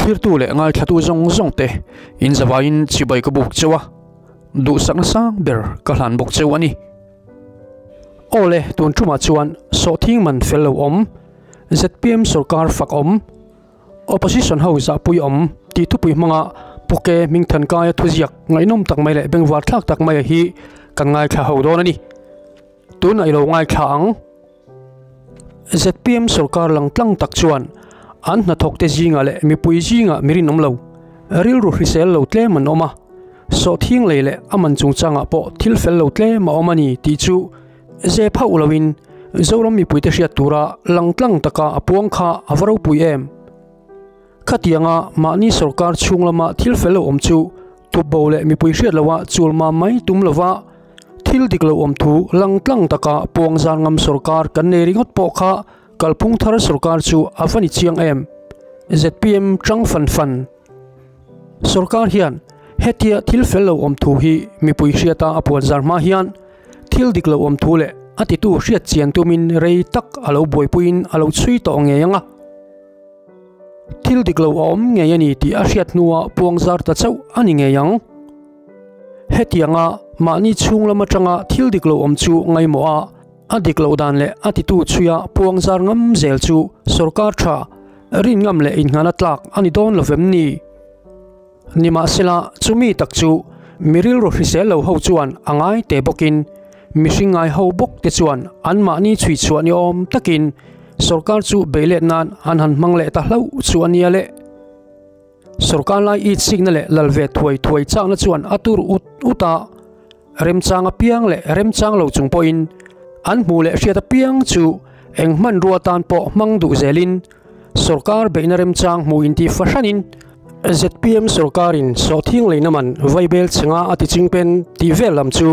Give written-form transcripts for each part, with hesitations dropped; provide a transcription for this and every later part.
Thlirtu leh ngaithlatu zawng zawng te in zavaiin chibai ka buk cheu a, duhsakna sang ber ka hlan bawk cheu a ni. Aw le, tun tumah chuan sawhthing man fel lo awm, zpm sorkar fak awm, Opposition ho zahpui awm tih thupui hmanga Puke Hmingthankaia thuziak ngaihnawm tak mai leh bengvar thlak tak maia hi kan ngaithla ho dawn a ni. Tunah i lo ngaithla ang. Zpm sorkar lang tlang tak chuan an hnathawkte zingah leh mipui zingah mi rinawm lo, rilru hrisel lo tlem an awm a, sawhthing lei leh a man chungchangah pawh thil fel lo tlem a awm a ni tih chu Zep hauh loin Zoram mipuite hriat tura langtlang taka a puang kha a va ropui em? Khatianga mahni sorkar chhung lama thil fel lo awm chu tupbo leh mipui hriat loha chulma mai tum lova thil dik lo awm thu langtlang taka puang zar ngam sorkar kan nei ringawt pawh kha kalphung thar sorkar chu a va ni chiang em? Zpm tang fan fan. Sorkar hian hetia thil fel lo awm thu hi mipui hriata a puan zar hma hian thil dik lo awm thu leh a titu hriat chian tumin rei tak a lo buaipuiin a lo chhui tawh ngei ang a. Thil dik lo a awm ngei a ni tih a hriat hnua puang zar ta chauh a ni ngei ang. Hetianga mahni chhung lam atanga thil dik lo awm chu ngaimawh a, A dik loh dan leh a titu chhuia puang zar ngam zel chu sorkar tha, rin ngam leh innghan a tlak a ni dawn lo vem ni? Nimahsela, chumi tak chu mi rilru hrisel lo ho chuan a ngai te bawkin mihring ngai ho bawk te chuan anmahni chhui chhuah ni awm takin sorkar chu beihlet nan an han hmang leh ta hlauh chu a nia le. Sorkar lai it sikna leh lal ve thuai thuai chakna chuan a tur ut ut a, remchang apiang leh remchang lo chung pawhin an hmuh leh hriat apiang chu eng hmanrua tan pawh hmang duh zelin sorkar beihna remchang hmuh inti fahranin zpm sorkarin sawhthing leina man vaibel chhenga a ti chingpen tih vel lam chu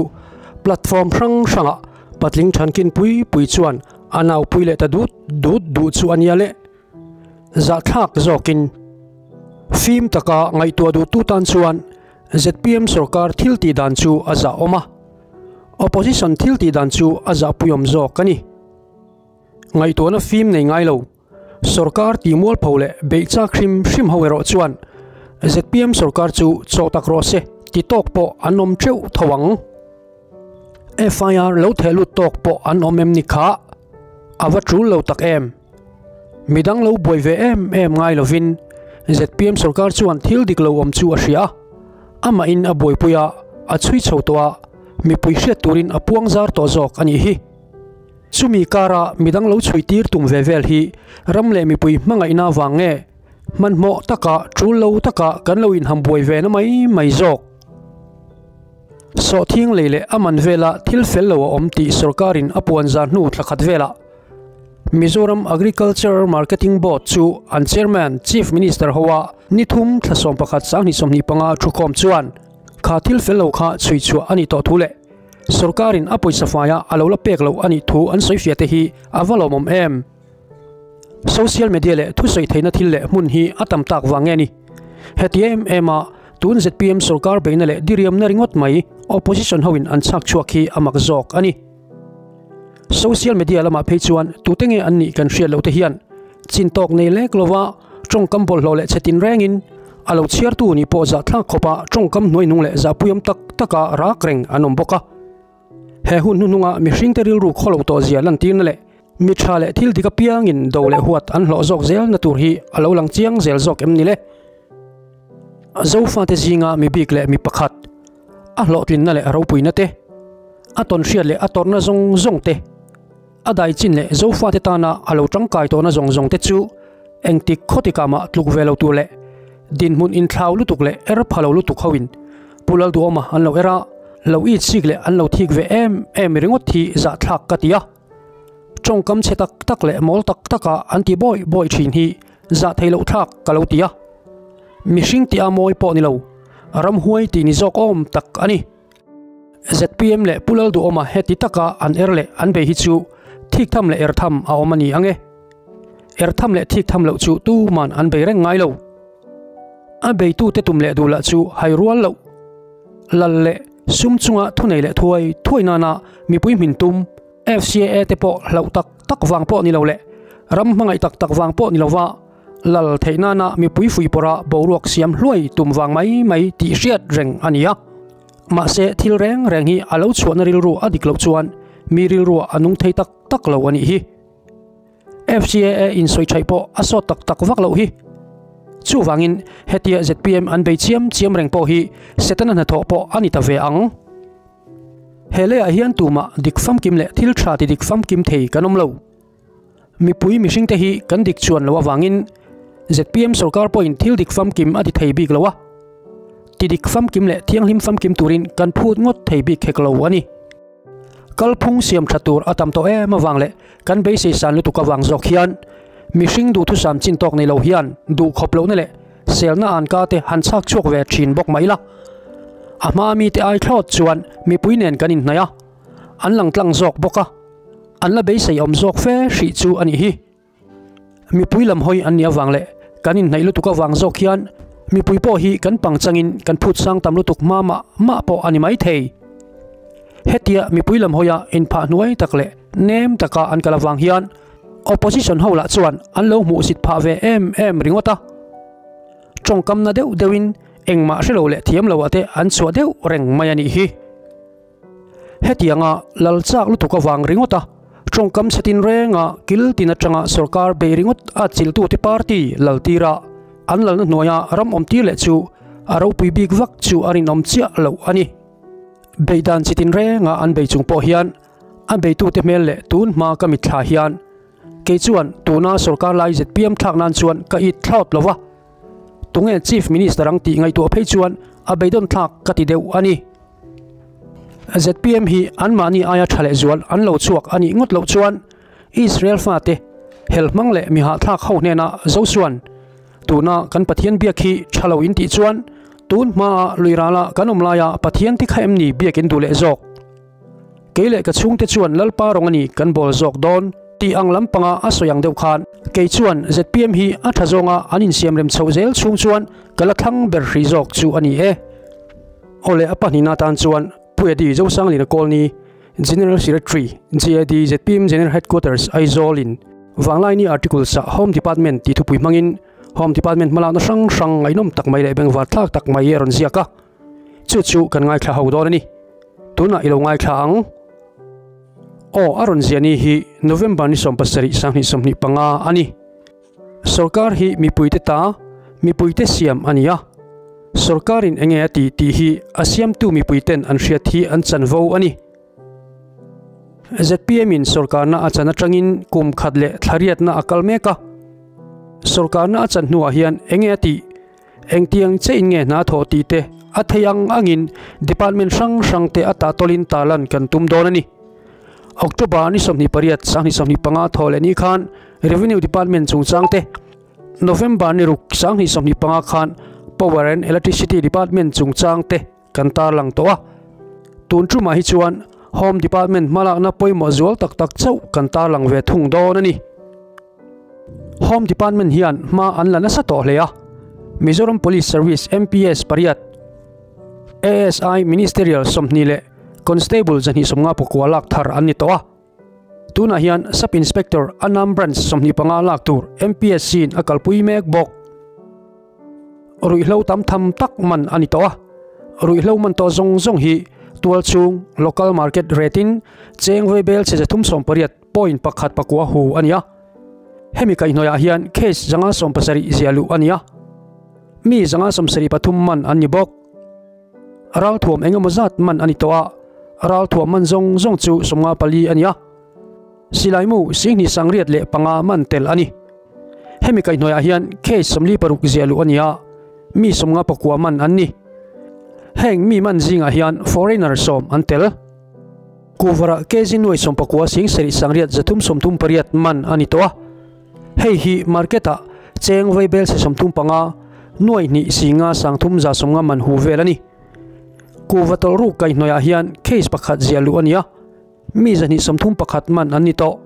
platform hrang hrangah patling thankin pui pui chuan a naupui leh ta dut dut duh chu a nia le. Zahthlak zawkin fim taka ngaihtuah duhtu tan chuan zpm sorkar thil tih dan chu a zah awm a, opposition thil tih dan chu a zahpuiawm zawk a ni. Ngaihtuahna fim nei ngai lo, sorkar tih mualpho leh beih chak hrim hrim ho erawh chuan zpm sorkar chu chawh tak rawh se ti tawk pawh an awm teuh tho ang. FIR lo theh lut tawk pawh an awm em ni kha? A va tul lo tak em? Midang lo buai ve em em ngai lovin zpm sorkar chuan thil dik lo awm chu a hria a, amahin a buaipui a, a chhui chho tawh a, mipui hriat turin a puang zar tawh zawk a nih hi. Chumi kara midang lo chhui tir tum ve vel hi ram leh mipui hmangaihna vang nge hmanhmawh taka tul lo taka kan lo inham buai ve na mai mai zawk. Sawhthing lei leh a man vela thil fel lo a awm tih sorkarin a puan zar hnu thla khat velah Mizoram Agriculture Marketing Board chu an Chairman Chief Minister hoa ni thum thla 11 2025 thukhawm chuan kha thil fel lo kha chhui chhuah a nih tawh thu leh sorkarin a pawisa faia a lo la pek loh a nih thu an sawi fiah te hi a va lawmawm em. Social media leh thusawi theihna thil leh hmun hi a tam tak vang nge ni? Heti em em a tun zpm sorkar beihna leh diriamna ringawt mai opposition hoin an chhak chhuak hi a mak zawk a ni. Social media lamah phei chuan tute nge an nih kan hriat loh te hian chin tawk nei lek lova tawngkam bawlhhlawh leh che tin rengin a lo chhiartu nih pawh zahthlak khawpa tawngkam hnuaihnung leh zahpuiawm tak taka rak reng an awm bawk a. He hun hnuhnunga mihringte rilru khawlo tawh zia lantirna leh mi tha leh thil dik apiangin do leh huat an hlawh zawk zelna tur hi a lo lang chiang zel zawk em ni le? Zofate zinga mi bik leh mi pakhat, a hlawhtlinna leh a ropuina te, a tawnhriat leh a tawrhna zawng zawng te, a daichin leh Zofate tana a lo tangkai tawhna zawng zawng te chu engtik khawtikah mah tluk ve lo tur leh dinhmun inthlau lutuk leh er pha lo lutuk hoin Pu Lalduhawma an lo er a, lo it sik leh an lo thik ve em em ringawt hi zahthlak ka ti a. Tawngkam chhe tak tak leh mawl tak taka an ti bawi bawi thin hi zah theih loh thlak ka lo ti a. Mihring tih a mawi pawh ni lo, ramhuai tih ni zawk awm tak a ni. Zpm leh Pu Lalduhawma heti taka an er leh an bei hi chu thik tham leh er tham a awm a ni ang e. Er tham leh thik tham loh chu tuman an bei reng ngai lo. A beitute tum leh duh lah chu hai rual loh. Lal leh sum chunga thunei leh thuai thuai nana mipui hmin tum FCAA te pawh hlauh tak tak vang pawh ni lo leh ram hmangaih tak tak vang pawh ni lova. Lal theih nana mipui fuihpawrha boruak siam hluai tum vang mai mai tih hriat reng a ni a. Mahse, thil reng reng hi a lo chhuahna rilru a dik loh chuan mi rilruah a nung thei tak tak lo a nih hi. FCAA insawi thaih pawh a sawt tak tak vak loh hi. Chuvangin, hetia zpm an bei chiam chiam reng pawh hi Setana hnathawh pawh a ni ta ve ang. He leiah hian tumah dik famkim leh thil tha ti dik famkim thei kan awm lo. Mipui mihringte hi kan dik chuan loh avangin zpm sorkar pawhin thil dik famkim a ti thei bik lo a, ti dik famkim leh thianghlim famkim turin kan phut ngawt thei bik hek lo a ni. Kalphung siam tha tur a tam tawh em avang leh kan beisei san lutuk avang zawk hian mihring duhthusam chin tawk nei lo hian duh khawp lohna leh selna anka te han chhak chhuak ve thin bawk mai la. A hma mite ai thlawt chuan mipui nen kan inhnaih a, an lang tlang zawk bawk a. An la beisei awm zawk fe hrih chu a nih hi. Mipui lam hawi an nih avang leh kan inhnaih lutuk avang zawk hian mipui pawh hi kan pangchangin kan phut sang tam lutuk hma mah mah pawh a ni mai thei. Hetia mipui lam hawia inphah hnuai tak leh nem taka an kal avang hian opposition ho lah chuan an lo hmuhsit phah ve em em ringawt a. Tawngkamna deuh deuhin engmah hrelo leh thiam loah te an chhuah deuh reng mai a nih hi. Hetianga lal chak lutuk avang ringawt a, tawngkam chhe tin renga kil tin atanga sorkar bei ringawt a chiltute party lal tira an lalna hnuaia ram awm tir leh chu a ropui bik vak chu a rinawm chiah loh a ni. Beihdan chi tin renga an bei chung pawh hian a beitute hmel leh tun hma ka mitthla hian kei chuan tuna sorkar lai zpm thlak nan chuan ka it thlawt lo va, tunge Chief Minister ang tih ngaihtuah phei chuan a beidawn thlak ka ti deuh a ni. Zpm hi anmahni aia tha leh zual an lo chhuak a nih ngawt loh chuan Israel fate hel hmang leh mi hahthlak ho hnenah Josua'n tuna kan Pathian biak hi tha lo in tih chuan tun hmaa lui rala kan awm laia Pathian te kha em ni biak in duh leh zawk? Kei leh ka chhungte chuan Lalpa rawng a ni kan bawl zawk dawn tih ang lampanga a sawi ang deuh khan kei chuan zpm hi a tha zawnga an insiamrem chhoh zel chhung chuan ka la thlang ber hrih zawk chu a ni e. Awle a pahnihna atan chuan Pu Eddie Zosanglina Colney, General Secretary, GAD zpm General Headquarters, Aizawl in Vanglaini Articles ah Home Department tih thupui hmangin Home Department hmalakna hrang hrang ngaihnawm tak mai leh bengvar thlak tak mai a rawn ziak a, chu chu kan ngaithla ho dawn a ni. Tunah i lo ngaithla ang. Aw a rawn ziah ni hi November ni 17 2025 a ni. Sorkar hi mipuite ta, mipuite siam a ni a. Sorkarin enge a tih tih hi a siamtu mipuiten an hriat hi an chanvo a ni. Zpm in sorkarna a chan atangin kum khat leh thlariatna a kal mek a. Sorkarna a chan hnuah hian enge a tih, engtiang che in nge hna thawh tih te a thei ang angin department hrang hrang te a tahtawlin tarlan kan tum dawn a ni. October ni 28 2025 thawh leh ni khan Revenue Department chungchang te, November ni ruk 2025 khan Power and Electricity Department chungchang te kan tarlang tawh a. Tun tumah hi chuan Home Department hmalakna pawimawh zual tak tak chauh kan tarlang ve thung dawn a ni. Home Department hian hma an la nasa tawh hle a, Mizoram Police Service, MPS, pariat, ASI Ministerial 20 leh Constable 250 pakua lak thar an ni tawh a. Tunah hian Sub Inspector Anam Branch 25 lak tur MPSC in a kalpui mek bawk. Ruihhlo tam tham tak man a ni tawh a, ruihhlo man tawh zawng zawng hi tualchhung local market rate in cheng vaibel chhe 318.1 pakua hu a ni a. Hemi kaihhnawihah hian case 570 ziah luh a ni a, mi 573 man an ni bawk. Ralthuam eng emaw zat man a ni tawh a, ralthuam man zawng zawng chu 54 a ni a, silaimu 2805 man tel a ni. Hemi kaihhnawihah hian case 46 ziah luh a ni a, mi 59 man an ni. Heng mi man zingah hian foreigner 10 an tel. Kuvarah kg nuai 19 sing sarih sangriat 338 man a ni tawh a, hei hi market-ah cheng vaibel se 35 nuai hnih singa sangthum za 50 man hu vel a ni. Kuva tawlh ruk kaihhnawihah hian case pakhat ziah luh a ni a, mi 231 man an ni tawh.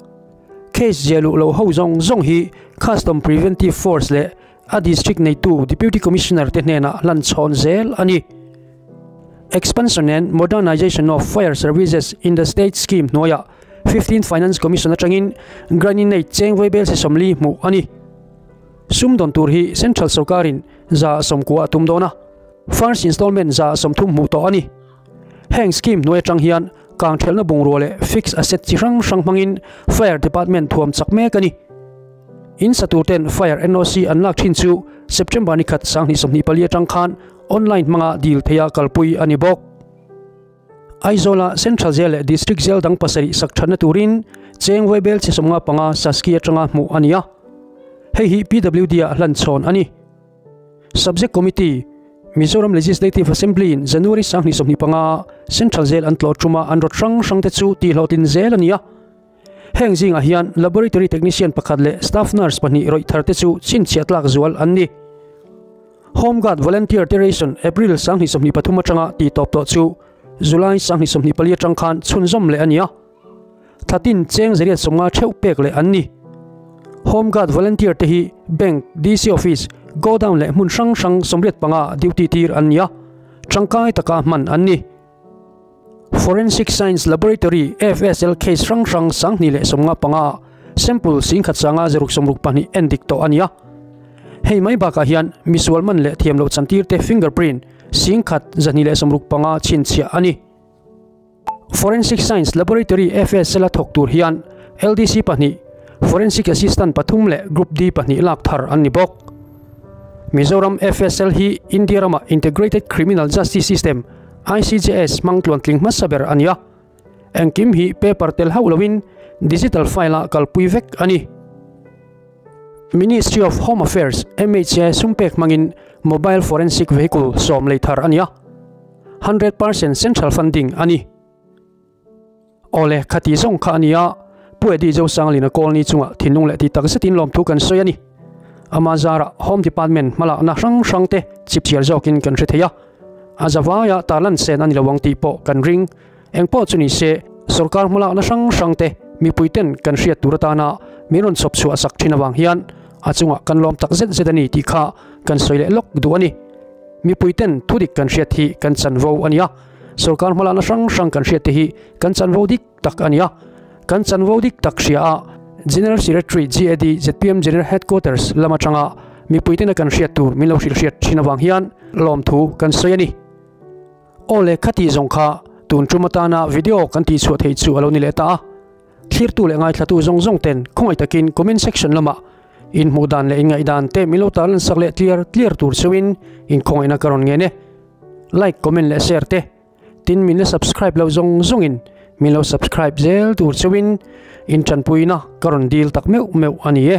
Case ziah luh lo ho zawng zawng hi Custom Preventive Force leh a district neitu Deputy Commissioner te hnenah hlan chhawn zel a ni. Expansion and Modernization of Fire Services in the State Scheme hnuaiah Fifteenth Finance Commission atangin grant-in-aid cheng vaibel se 40 hmuh a ni. Sum dawn tur hi Central sorkarin 90% a tum dawn a, first installment 30% hmuh tawh a ni. Heng scheme hnuai atang hian kangthelna bungrua leh fixed asset chi hrang hrang hmangin Fire Department thuam chak mek a ni. In sa tur ten Fire NOC an lak thin chu September ni khat 2024 atang khan online hmanga dil theia kalpui a ni bawk. Aizawla Central Jail leh District Jail dang pasarih sak thatna turin cheng vaibel chhe 55 Saski atanga hmuh a ni a. Hei hi PWD ah hlan chhawn a ni. Subject Committee, Mizoram Legislative Assembly in January 2025 Central Jail an tlawh tuma an rawt hrang hrang te chu tihhlawhtlin zel a ni a. Heng zingah hian Laboratory Technician pakhat leh Staff Nurse pahnih rawih thar te chu chhinchhiah tlak zual an ni. Home Guard Volunteer te ration April 2023 atanga tih tawp tawh chu July 2024 atang khan chhunzawm leh a ni a. Thlatin cheng 850 theuh pek leh an ni. Home Guard Volunteer te hi Bank, DC Office, Godown leh hmun hrang hrang 85 duty tir an ni a, tangkai taka hman an ni. Forensic Science Laboratory, FSL, case hrang hrang 2055 sample 10,162 endik tawh a ni a. Hei mai bakah hian misual man leh thiam loh chantir te fingerprint 1,265 chhinchhiah a ni. Forensic Science Laboratory, FSL, a thawk tur hian LDC pahnih, Forensic Assistant pathum leh Group D pahnih lak thar an ni bawk. Mizoram FSL hi India rama Integrated Criminal Justice System, ICJS, hmang tluantling hmasa ber a ni a. Engkim hi paper tel hauh loin digital file-a kalpui vek a ni. Ministry of Home Affairs, MHA, sumpek hmangin Mobile Forensic Vehicle sawm lei thar a ni a. 100% central funding a ni. Awle, khati zawng kha a ni a, Pu Eddie Zosanglina Colony chungah thinlung leh ti tak zetin lawmthu kan sawi a ni. Ama zarah Home Department hmalakna hrang hrang te chipchiar zawkin kan hre thei a, a zavaia tarlan sen a ni lo ang tih pawh kan ring. Engpawh chu ni se, sorkar hmalakna hrang hrang te mipui ten kan hriat tur atana min rawn chhawp chhuah sak thin avang hian a chungah kan lawm tak zet zet a ni tih kha kan sawi leh lawk duh a ni. Mipui ten thudik kan hriat hi kan chanvo a ni a, sorkar hmalakna hrang hrang kan hriat te hi kan chanvo dik tak a ni a. Kan chanvo dik tak hria a, General Secretary GAD zpm General Headquarters lam atanga mipui tena kan hriat tur min lo hrilh hriat thin avang hian lawmthu kan sawi a ni. Aw le khati zawng kha tun tum atana video kan tihchhuah theih chu a lo ni leh ta a. Thlirtu leh ngaithlatu zawng zawng ten khawngaih takin comment section lamah in hmuh dan leh in ngaih dan te min lo tarlan sak leh tliar tliar tur cheuhin in khawngaihna ka rawn ngen e. Like, comment leh share te tin min la subscribe loh zawng zawngin min lo subscribe zel tur cheuhin in tanpuina ka rawn dil tak meuh meuh a ni e.